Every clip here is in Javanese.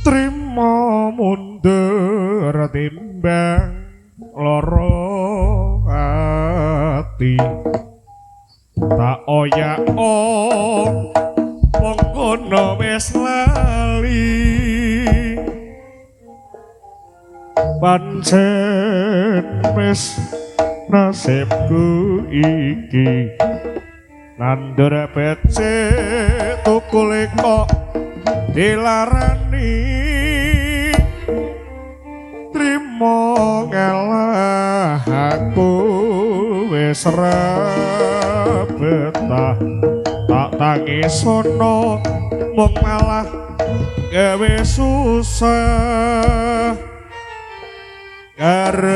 Trimo mundur timbang lara ati, tak oyak wong kono wis lali. Pancen wis nasibku iki, nandur becik tukule kok dilarani. Trimo ngalah aku wis ra betah, tak tangisono mung malah gawe susah. Karepe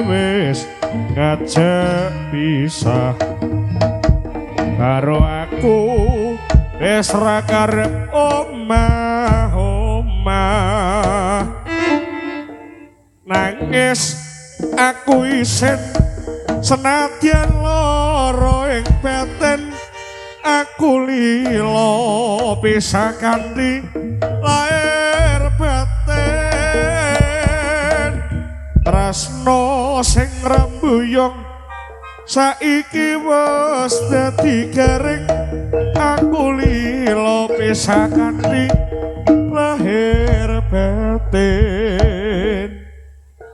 wis ngajak pisah karo aku, wis ra karep omah-omah. Nangis aku isin senadyan lara ing batin, aku lila pisah kanthi lair batin. Tresno sing rembuyung saiki wis dadi garing, aku lila pisah kanthi lahir batin.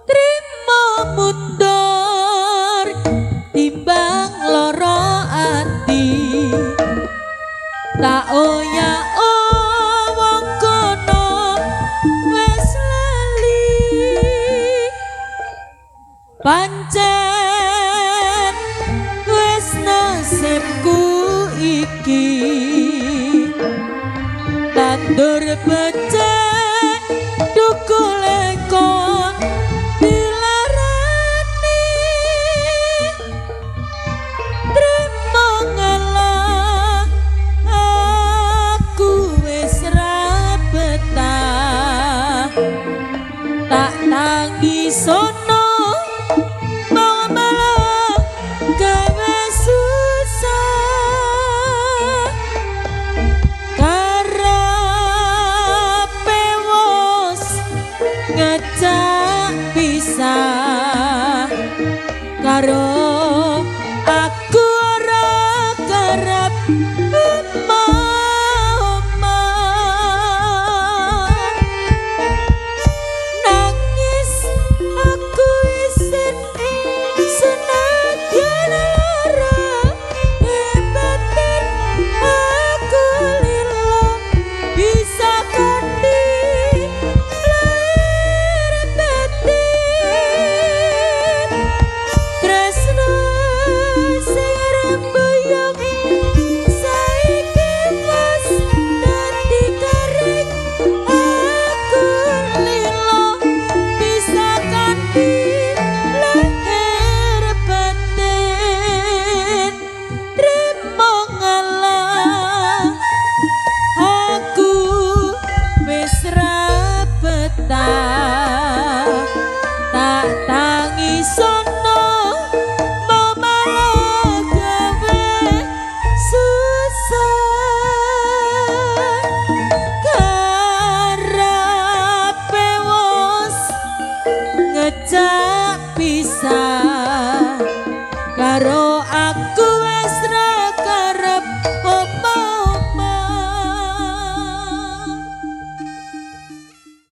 Trimo mundur timbang lara ati, tak oyak wong kono wis lali. Pancen wis nasibku iki, tandur becik dukule kok dilarani. Trimo ngalah aku wis ra betah, tak tangisono mau malah gawe susah. Karepe wis ngajak pisah karo aku ora karep omah-omah. Nangis aku isin senadyan lara batin, aku lila bisa kanthi lahir batin. Tresno sing rembuyung saiki wis dadi garing, aku lila bisa kanthi lahir batin. Trimo ngalah aku wis ra betah, tak tangisono mau malah gawe susah. Karepe wis ngejak pisah karo aku.